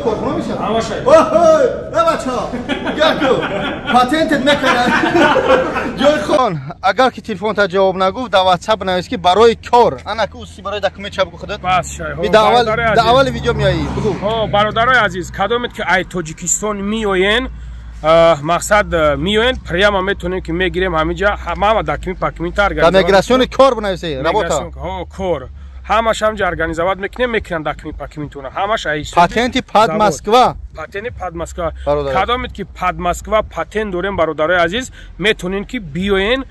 корхона мешавад? Ҳамаша. Оҳ, э бача, гаку. Патентет мекунад. Ҷои хон, агар ки телефонта ҷавоб нагуфт, дар WhatsApp навис ки барои кор. Ана ки уси барои документ ча бугу худат. Бас шай. Дар аввали видео меоӣ. Бугу. Ҳо, бародарои азиз, кадомет ки ай Тоҷикистон меоен, мақсад меоен, прямо метонем ки мегирем ҳаминҷа, ҳама документ пакмент организовать. Дар миграциони кор бинависӣ, работа. Ҳо, кор. Ҳамаш ҳамҷа организовать мекунем, мекунанд документ пакментуна. Ҳамаш ай патенти пад Москва. Патенти пад Москва. Кадомет ки пад Москва патент дорем, бародарои азиз, метонем ки биёен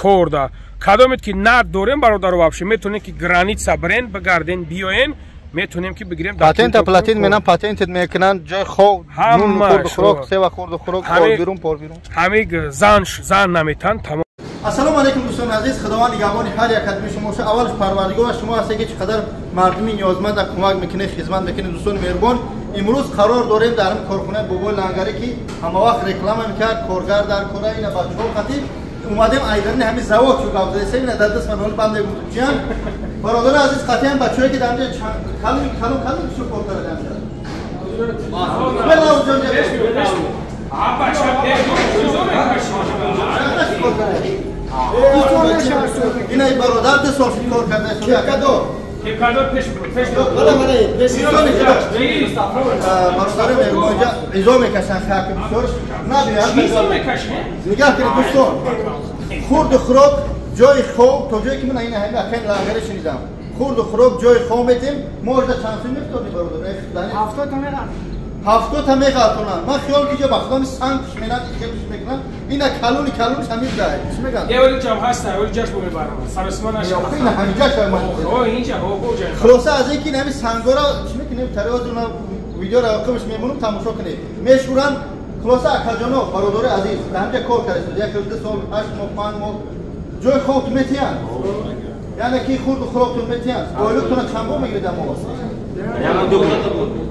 кор да. Кадомет ки надорем, бародаро, вообще метонем ки граница брен бигарден биёен, метонем ки бигирем. Патента платин менам, патентет мекунанд, ҷои хоб, нун, хурду хӯрок, сева хурду хӯрок, пор берун, пор берун. Ҳамин зан зан наметан, тамом. Ассалому алайкум дӯстони азиз, Худованд нигаҳбони ҳар як кадоми шумо бошад. Аввалаш Парвардигор шумо ҳастед ки чӣ қадар мардуми ниёзманда кӯмак мекунед, хизмат мекунед. Дӯстони меҳрубон, имрӯз қарор дорем дар ҳамин корхонаи бобои Лангарӣ ки ҳамавақт реклама мекард, коргар дар кора, ина бачаҳо қатӣ омадем айдарини ҳамин завод шуд гап задем. Ина дар даст ман ҳол банд мегуфтам чиян. Бародари азиз, қатъиян бачаҳое ки дар инҷа калон калон калон бисёр кор карда инҷа. Ина бародар ду сол шуд кор карда, кекадо. Кекадо пеш пеш. Бала бала, пеш. Бародари меҳрубон, инҷа изо мекашанд, хаки бисёрш. Набиёд. Изо мекашанд? Нигоҳ кунед дӯстон. Хурду хӯрок, ҷои хоб, то ҷое ки ман ина ҳамин акайн Лангари шунидам. Хурду хӯрок, ҷои хоб метем. Мо ожда чанд сум мефтодем, бародар? 70 та меғалтонанд. 70 та меғалтонанд. Ман хиёл ки ҷо ба худам санг пиш менанд, хел пиш мекунанд. Ина калони калониш ҳамин ҷай. Чӣ мегӯянд? Е вали ҷам ҳаст, вали ҷаш бо мебарам. Саросима нашав. Ина ҳамин ҷаш ман. О, инҷа, о, бо ҷай. Хулоса аз ин ки ҳамин сангора чӣ мекунем? Тариоз уна видеоро оқибаш мемонам, тамошо кунед. Мешӯранд. Хулоса акаҷоно, бародари азиз, дар ҳамҷа кор карда, як ду сол, 8 моҳ, 5 моҳ ҷои хобтон метиҳанд. Яъне ки хурду хӯроктон метиҳанд. Ойлуктона чанд бор мегиред дар моҳ?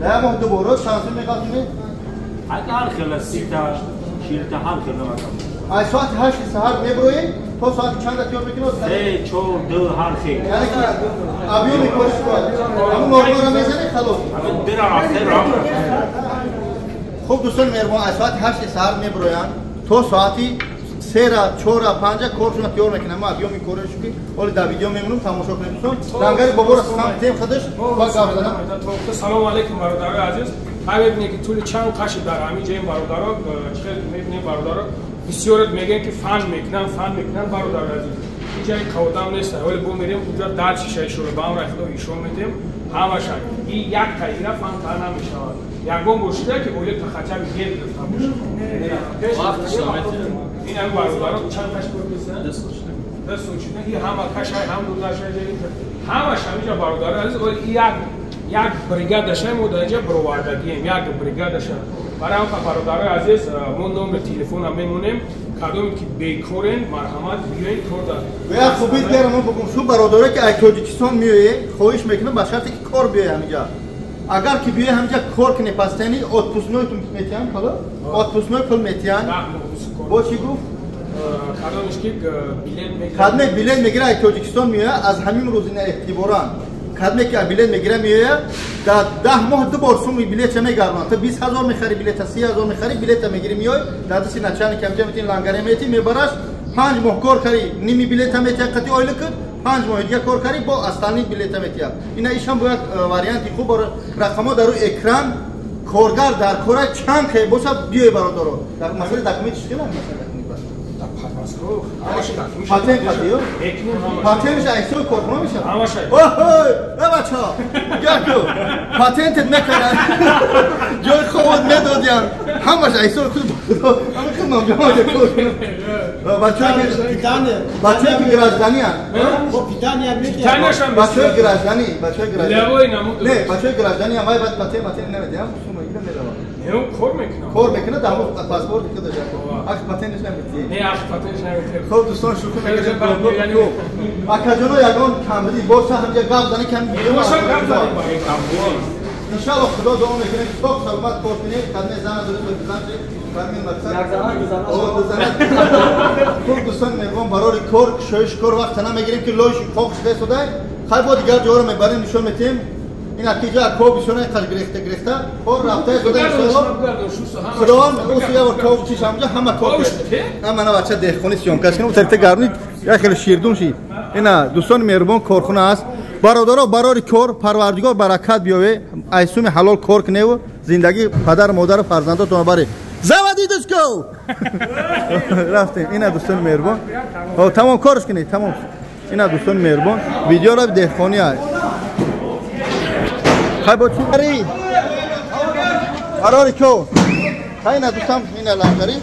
Дар моҳ ду бор. Рӯз чанд сум меғалтонед? Ҳар хела 30 та, 40 та, ҳар хела. Аз соати 8 саҳар мебироед то соати чанда тиёр мекунед? 3, 4, 2, ҳар хел. Яъне ки объёми кори шумо ҳамун нормаро мезанед, халос. Хуб дӯстони меҳрубон, аз соати 8 саҳар мебироянд то соати 3, 4, 5 коршона тиёр мекунам. Ма объёми корашо ки ҳоли дар видео мемонам, тамошо кунед дӯстон. Лангари боборо самтем худаш ва гап задам. Салому алайкум бародарои азиз. Ҳай мебинед ки тӯли чанд қаши дар ҳамин ҷои бародаро, чӣ хел мебинед бародаро, бисёрат мегӯянд ки фан мекунанд, фан мекунанд. Бародарои азиз, ин ҷои қаводам нест. Ҳоли бо мерем уҷа дар шишаи шуро ба амраи Худо ишон метем ҳамаша. И як таира фан та намешавад. Ягон бор шуда ки оиле тахачаби гел гирифта бошад. Ин ҳам бародаро чанд каш кор мекунанд? 2 сол шуда. И ҳама кашай, ҳам дудашай, ҳамаш ҳаминҷа бародарои азиз, як бригадаша мо дар инҷа бировардагием, як бригадаша. Барои ҳам бародарои азиз, мо номер телефона мемонем, кадоме ки бекорен, марҳамат биёен кор дар. Як хубит гарам мо бигум, шу бародарое ки аз Тоҷикистон меоед, хоҳиш мекунам ба шарте ки кор биёед ҳаминҷа. Агар ки биёед ҳаминҷа кор кунед, пастани отпускной тун метиҳанд, ҳало? Отпускной пул метиҳанд. Бо чӣ гуфт? Кадомеш ки билет мегирад. Кадме билет мегирад аз Тоҷикистон меояд, аз ҳамин рӯз ина эътиборан. Кадме ки билет мегирад меояд, дар 10 моҳ ду бор суми билетша мегардонад. Ту 20 ҳазор мехари билета, 30 ҳазор мехари билета мегири меои, дар дасти начальник ҳамҷа метини, лангаре мети, мебараш, 5 моҳ кор кари, ними билета метиҳад қати ойликат, 5 моҳ дига кор кари, бо остальный билета метиҳад. Ина ишам бо як варианти хуб. Рақамҳо дар рӯи экран. Коргар дар кора чанд хел боша, биёй бародаро. Дар масъалаи документ чӣ хел масъала? Патент қатиё? Патентш айсои корхона мешавад? Оҳ, э бача, гаку. Патентет мекунад. Ҷои хобот медодиян. Ҳамаш айсои худ худо. Ҳама худ номҷамоа кор кунад. Бачаҳое ки гражданиян. Бачаҳои гражданӣ, бачаҳои гражданӣ. Не, бачаҳои гражданиян вай баъд патент патент намедиҳам, сума гира меравад. Кор мекунад. Кор мекунад, дар ҳамон паспорти худаш. Ах патентш наметиҳ. Не, ах патентш наметиҳ. Хуб дӯстон, шӯхӣ мекунем. Акаҷоно, ягон камбудӣ боша ҳамҷа гап зани, кам боша гап зани. Иншаллоҳ Худо дуо мекунем ки ток саломат кор кунед. Кадме зана доред, то зан шед. Фармин мақсад. Як зана, ду зана. О, ду зана. Хуб дӯстон меҳрубон, барори кор, кушоиш кор вақт намегирем ки лош қоқ шуда истодай. Хай бо дигар ҷоро мебарем, нишон метиҳем. ина киҷа кобишона қаш гирехта гирехта кор рафта худо иншоалло худованд усия ва коб чиш ҳамҷа ҳама кор на мана бача деҳқони съёмкаш кунам тарта гарни як хеле ширдун шид ина дӯстони меҳрубон корхона аст бародаро барори кор парвардигор баракат биёве айсуми ҳалол кор куневу зиндагӣ падар модару фарзандотон баре заводитесь ко рафтем ина дӯстони меҳрубон тамом корш кунед тамом ина дӯстони меҳрубон видеоро деҳқони аст хай бо чӣ барори ко хай ина дӯстам ина лангари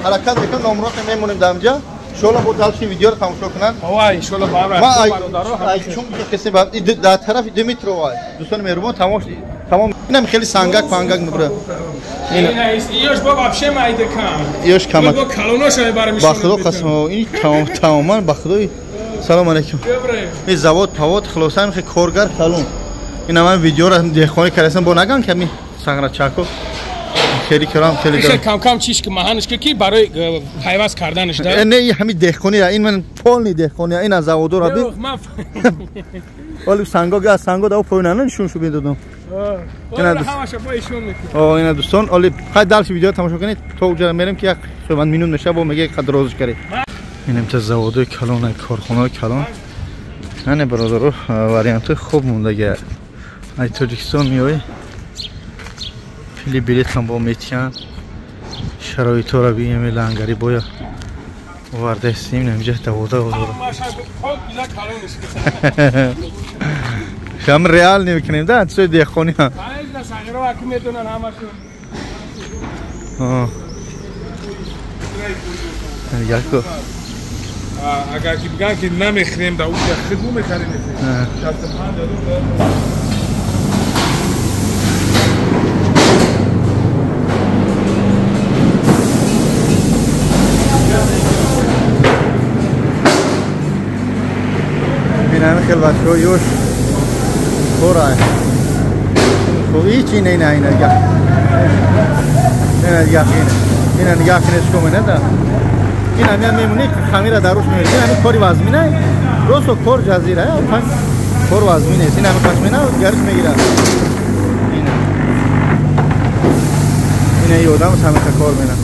ҳаракат мекунам номрот мемонем дар инҷа иншоалло бо далши видеоро тамошо кунанд ова иншоалло бародаро чун қисми дар тарафи Димитрова дӯстони меҳрубон тамом инам хеле сангак пангак мебура ёш бо вообще майда кам ёш камак бо калоноша мебарем ба худо қасм ин тамоман ба худои салом алейкум ин завод павод хулоса ҳам коргар калон ина ман видеоро деҳқонӣ кардастам бо наган ки ҳамин санграчако хеле кирам хеле дорам кам кам чиш ки маҳанш ки барои пайваст карданаш да не ин ҳамин деҳқонӣ ин ман полни деҳқонӣ ин аз заводора би вале санго га санго да поёна нишон шу медодам ина дӯстон оли хай далши видео тамошо кунед то уҷа мерем ки як чанд минут меша бо мега қадр розиш кари инам та заводои калон корхонаҳои калон не бародаро вариантҳои хуб мондаги ай Тоҷикистон меои пили билет ҳам бо метиҳанд шароитҳоро бинем лангари боя овардаистем инҷа 12 ҳазор шам реал намекунем да чизи деҳқонӣ ҳам яко агар ки биган ки намехӯрем да уҷа худму мехарем 65 ин хел бачаҳо ёш кора хуб ҳичи не ина ина нигаҳ ина нигаҳ ина нигаҳ кунед чикор менада ин ҳамин мемонӣ хамира дар рӯш меорӣ ин ҳамин кори вазмина росто кор ҷазира кор вазмин нест ин ҳамин пашмина гариш мегирад ина ина ин одам ҳамин кор менад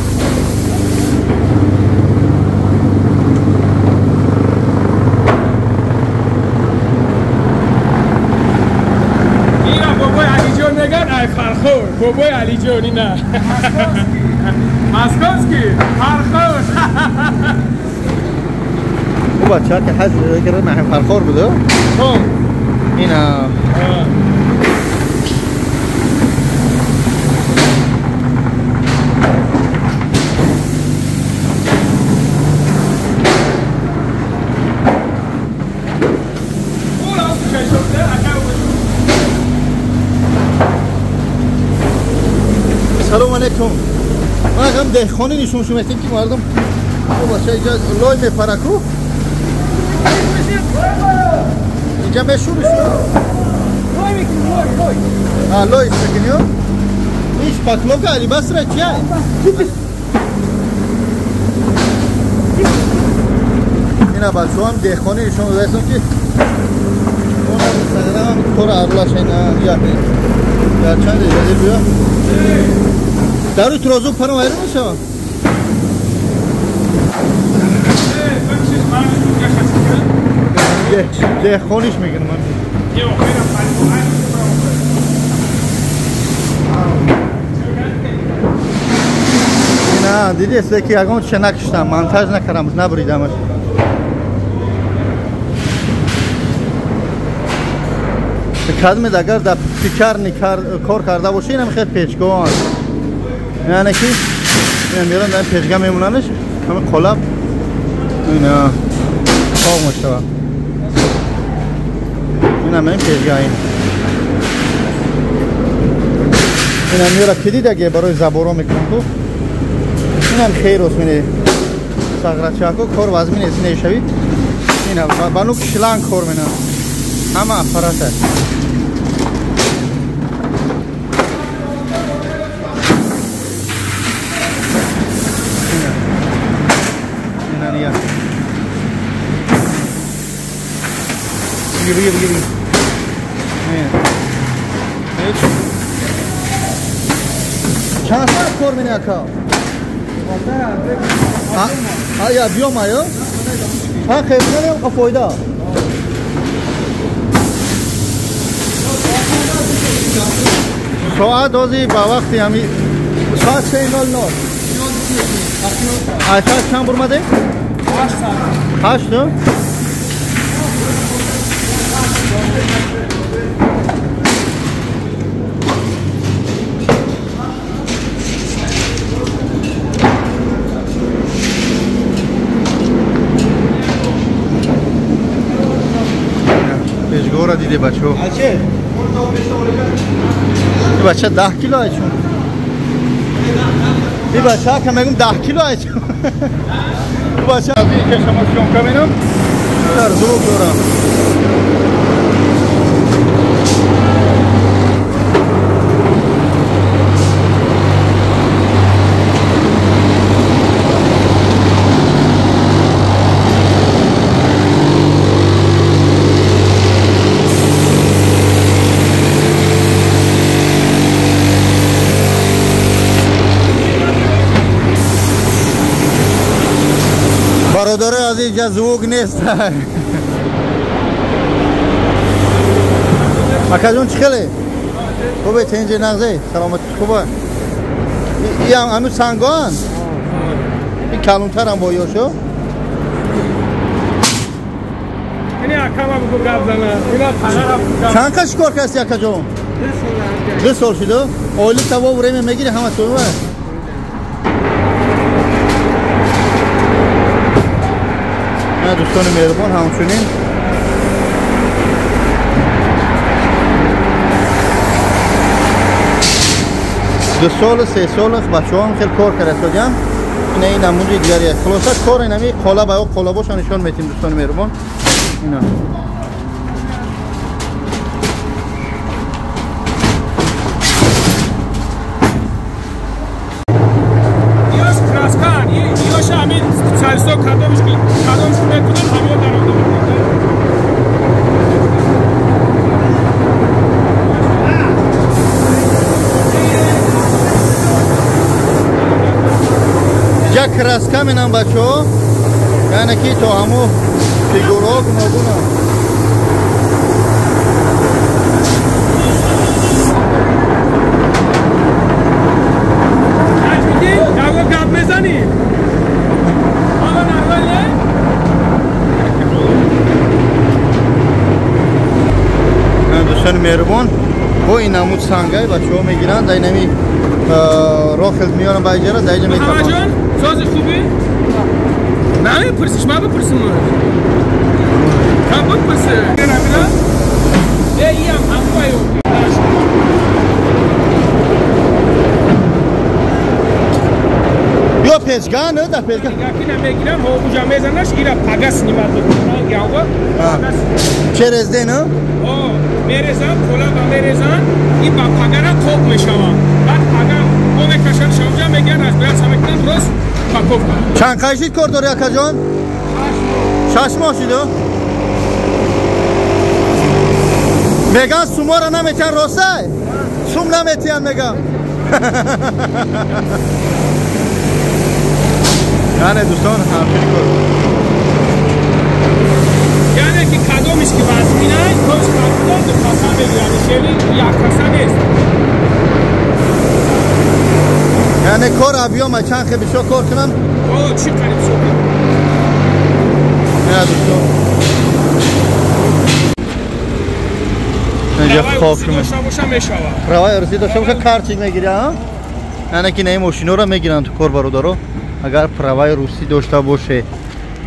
بابای علی جانی نه مسکوسکی فرخور او بچه که حج کرد من فرخور بوده خب اینا سلام علیکم من هم دهخانی نشون شما که مردم او بچه اینجا لای میپرکو اینجا بشور لای میکنی لای لای لای میکنی ایش پاکلوکا علی بصره چیه؟ اینا بچه هم دهخانی نشون دادم که اون هم کار ارلاش اینا یا در چند اجازه بیا درو ترازو پرم ایران میشه دهخانیش میگن من نه دیدی است که یگان چه نکشتم منتاج نکردم نبریدمش کدمت اگر در پیکر کار کرده باشه اینم خیلی پیچگاه یعنی که اینا میرن در پیچگاه میموننش همه قلب اینا پاک میشه این هم این پیچگاه این اینا میره که دید اگه برای زبورا میکنم تو اینم خیر است مینه سغرچاکو کار وزمین است نشوید اینا بانوک شلنگ کار مینه همه اپارات بگیر بگیر بگیر. мебинед. Чанд соат кор мене ака? Ая биём ая? Чанд хел менем қа фоида? Соат ози ба вақти ҳами соат 3:00. Аз соат чанд бурмаде? 8 8. Пешгоҳро диде бачаҳо. Ин бача 10 кило айчун. Ин бача ка мегум 10 кило айчун. Ин бача аз ин чашма съёмка менам. Дар звук дорам. Бародари азиз, ҷа звук нест. Акаҷон, чӣ хеле? Хубе, тенҷе нағзе? Саломатӣ хуба? Иам ҳамун сангоанд? Ин калонтарам бо ёшо? Чанд кас шикор кардӣ, акаҷон? 2 сол шудо? Ойлик та во время мегири ҳама сума? Дӯстони меҳрубон, ҳамчунин 2 сол 3 сол бачаҳо хел кор карда. Ина ин намунаи дигаре. Хулоса кор инами қолаба ё қолабошо нишон метим, дӯстони меҳрубон. Ина Ёш краскан, ёш ҳамин специалистҳо кадомш кадомш мекунанд, ҳамиё даромада мекунанд. Ҷа краска менам бачаҳо, яъне ки то ҳамо фигураҳо гуногунанд. Гап мезанӣ? Ама нормале? Дӯстони меҳрубон, бо ин намуд сангай бачаҳо мегиранд, дар инами роҳ хел меёранд ба иҷара, дар иҷа метавонанд. Муҳаммадҷон, сози хубӣ? Намепурсиш, ман бипурсим. Кам бипурси. Э, иам ҳамваю. Ё печган, да печган. Якина мегирам, ҳо уҷа мезанаш, ира пага снимат мекунам, ява. Через день, а? О, мерезам, қолаба мерезам, и ба пагара тоб мешавам. Баъд пага о мекашанд шавҷа, мегиранд, разбираться мекунанд, рост упаковка. Чанд қайшид кор дори, акаҷон? 6 моҳ шуд. Меган сумора наметиҳанд, ростай? Сум наметиҳанд, мегам. Яъне дӯстон, ҳамчунин кор. Яъне ки кадомиш ки вазминай, тош кадом ду каса мегиранд, хеле як каса нест. Яъне кор абиём чанд хел бисёр кор кунам? О, чӣ қариб бисёр. Не дӯстон. Инҷа хок мешавад. Праваи русӣ дошта боша, картик мегири, а? Яъне ки не мошиноро мегиранд ту кор, бародаро. Агар праваи русӣ дошта боше,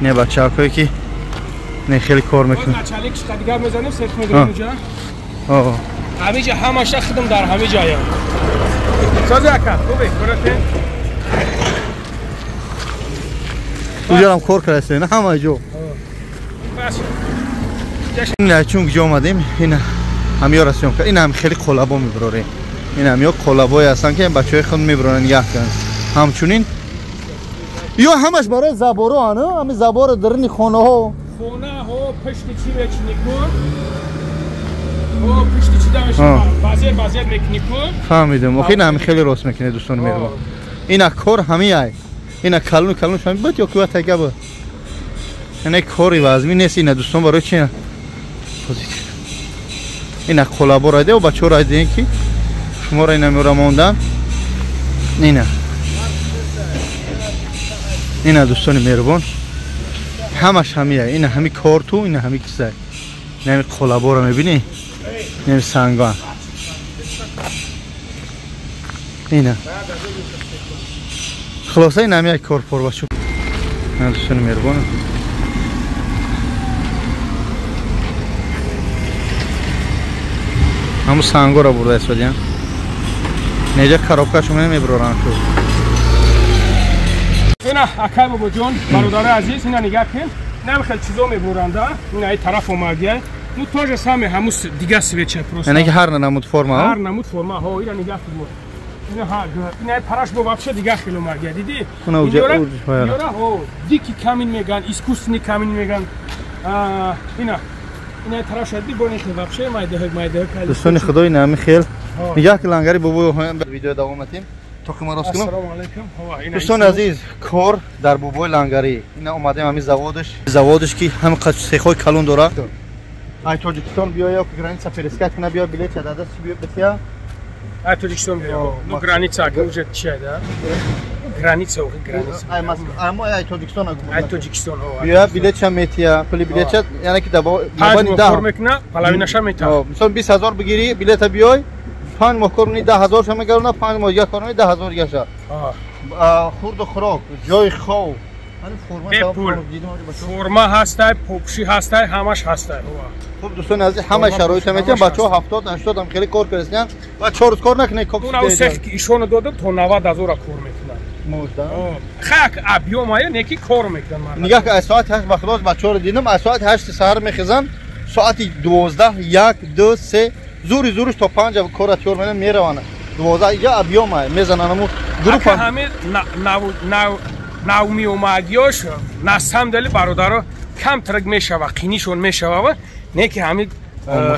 не бачаҳое ки не хеле кор мекунанд. Началик шта дигар мезанем, сех мегирем уҷа. Ҳамиҷа ҳамаша хидм дар ҳами ҷоям. Сози ака, хубе, корате? Уҷарам кор кардасе, на ҳама ҷо. Ин чун куҷо омадем, ин ҳамиёра съёмка, ин ҳам хеле қолабо мебарорем. Ин ҳамиё қолабое ҳастанд ки бачаҳои худ мебаронанд нигоҳ кунанд. Ҳамчунин ё ҳамаш барои заборо, ана ҳами заборо дарини хонаҳо. Хонаҳо пушти чӣ мечинӣ кун? О, пушти чида мешава. Базер базер мекунӣ ку. Фаҳмидам. Охи ина хеле рост мекунед, дӯстони меҳрубон. Ина кор ҳамин ай. Ина калон калон шами бад ё ки тага буд. Ина кори вазми нест ина дӯстон, барои чи? Ина қолабо раиде, бачаҳо раидем ки шуморо ина меора мондан. Ина. Ина дӯстони меҳрубон. Ҳамаш ҳамия. Ина ҳами корту, ина ҳами чизай. Ина ҳами қолаборо мебинӣ? Ина санга. Ина. Хулоса ин ҳами як кор порбачу. Ина дӯстони меҳрубон. Ҳамун сангоро бурда истодиям. Неҷа коробкашо мебурорам шу. Ина акай бобоҷон, бародари азиз, ина нигаҳ кун. Ина хел чизо мебуранда, ина ай тараф омадия. Ну то же самое, ҳамун дига свеча просто. Яъне ки ҳар намуд форма, ҳар намуд форма, ҳо, ина нигаҳ кун. Ина ҳа, ина параш бо вообще дига хел омадия, диди? Ина ҳо, дикий камень меган, искусственный камень меган. Ина ина тараф шади бо не хел вообще майда майда. Дӯстони худо, ина ҳамин хел. Нигаҳ ки лангари бобои видео давом метем. То ки ма рост кунам. Ассалому алайкум. Дӯстони азиз, кор дар бобои лангарӣ. Ина омадем ҳамин заводаш. Заводаш ки ҳам цехҳои калон дора. Ай Тоҷикистон биёя, ки граница пересекать куна биё, билет дада си биё бития. Ай Тоҷикистон биё. Ну граница ки уже чия да? Граница охи граница. Ай Москва, ай мо ай Тоҷикистон агу. Ай Тоҷикистон ҳо. Биё билетша метия, пули билетша, яъне ки даба мабани 10 кор мекуна, половинаша мета. Мисол 20 000 бигири, билета биёй, 5 моҳ кор мекунӣ, 10 000 ша мегарона, 5 моҳ дигар кор мекунӣ, 10 000 дигаша. Хурду хӯрок, ҷои хов. Бепул. Форма ҳастай, попши ҳастай, ҳамаш ҳастай. Хуб, дӯстони азиз, ҳама шароита метиҳам. Бачаҳо 70 80 ҳам хеле кор кардастиян ва 4 рӯз кор накунед. Уна сех ки ишона додам, то 90 000 кор мекунад. Можда. Хак объёмая неки кор мекунад мардак. Нигаҳ, аз соати 8 ба худо бачаҳоро дидам, аз соати 8 саҳар мехезам, соати 12, 1, 2, 3, зури зуриш то 5 кора тиёр менам, мераванд. 12 иҷа объёмая мезананд аму группа. Ҳами нав меомадиёш на самом деле, бародаро, камтарак мешава, қинишон мешава, не ки ҳами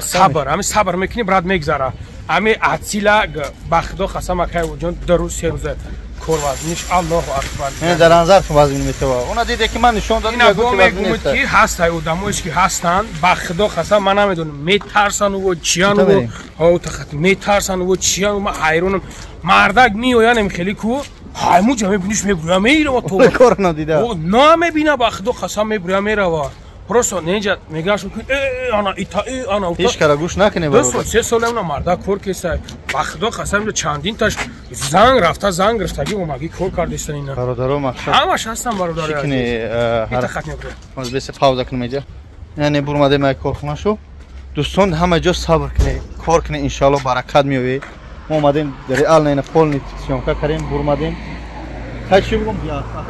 сабр, ҳами сабр мекунӣ, брат, мегзара. Ҳами атсила ба худо қасам, акай ҷон, 2 рӯз, 3 рӯза кор вазниш, аллоҳу акбар. Дар назар вазн метава. Она диде ки ман нишон додам, ина бо мегӯмуд ки ҳастай одамоеш ки ҳастанд, ба худо қасам, ман намедонам, метарсану во чияну во тахат метарсану во чияну, ман ҳайронам. Мардак меоянем хеле ку ҳаймуҷа мебиниш, мебуря мерава, то кор надида намебина, ба худо қасам, мебуря мерава. Просто неҷа мегашу ки э ана ита, э ана ута. Ҳеч кара гӯш накунед. 2 сол, 3 сол ана мардак кор кесай, ба худо қасам, чандин таш занг рафта, занг гирифтагӣ омагӣ кор кардистан ина. Бародаро, мақсад ҳамаш ҳастан, бародари. Чикни бесе пауза кунем иҷа. Яъне бурмадем як корхонашу. Дӯстон, ҳама ҷо сабр кунед, кор кунед, иншаалло баракат меояд. Мо омадем, реально ина полный съёмка кардем, бурмадем. Хай, чӣ бигум,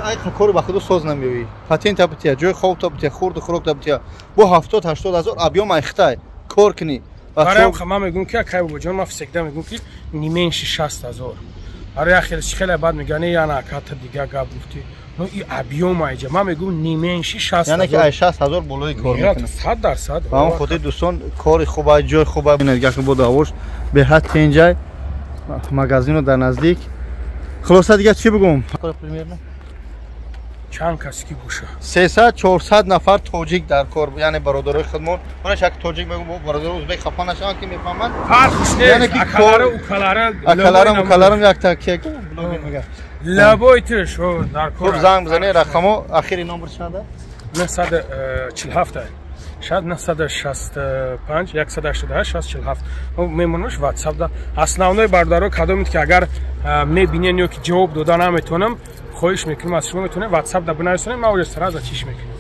ай кори ба худо соз намеоӣ. Патента бития, ҷои хобта бития, хурду хӯрокта бития. Бо 70 80 ҳазор объём айхтай кор кунӣ. Бароям ман мегӯм ки, акай бобоҷон, ман всегда мегӯм ки не меньше 60 000. Барои як хеле хеле бад мегӯян, яна аката дига гап гуфтӣ. Ну и объём айҷа ман мегӯм не меньше 60. Яъне ки ай 60 000 болои кор мекунад. 100%. Ба он хотир, дӯстон, кори хуба, ҷои хуба. Нигаҳ бо давош беҳад тенҷай, магазино дар наздик. Хулоса, дига чӣ бигӯм? Чанд касе ки боша. 300 400 нафар тоҷик дар кор, яъне бародарои худмон. Ман як тоҷик мегӯм, бародарои узбек хафа нашаванд ки мефаҳманд. Фарқш нест, акалара укалара. Акаларам укаларам якта ки блогер мега. Лабои тиш дар кор. Хуб, занг бизанед, рақамо ахири номер чанда? 947 шояд 965 188 647 мемонаш WhatsApp да. Основной, бародаро, кадомед ки агар мебинен ё ки ҷавоб дода наметавонам, хоҳиш мекунам аз шумо, метавонед WhatsApp да бинависонед, ман уже сразу чиш мекунам.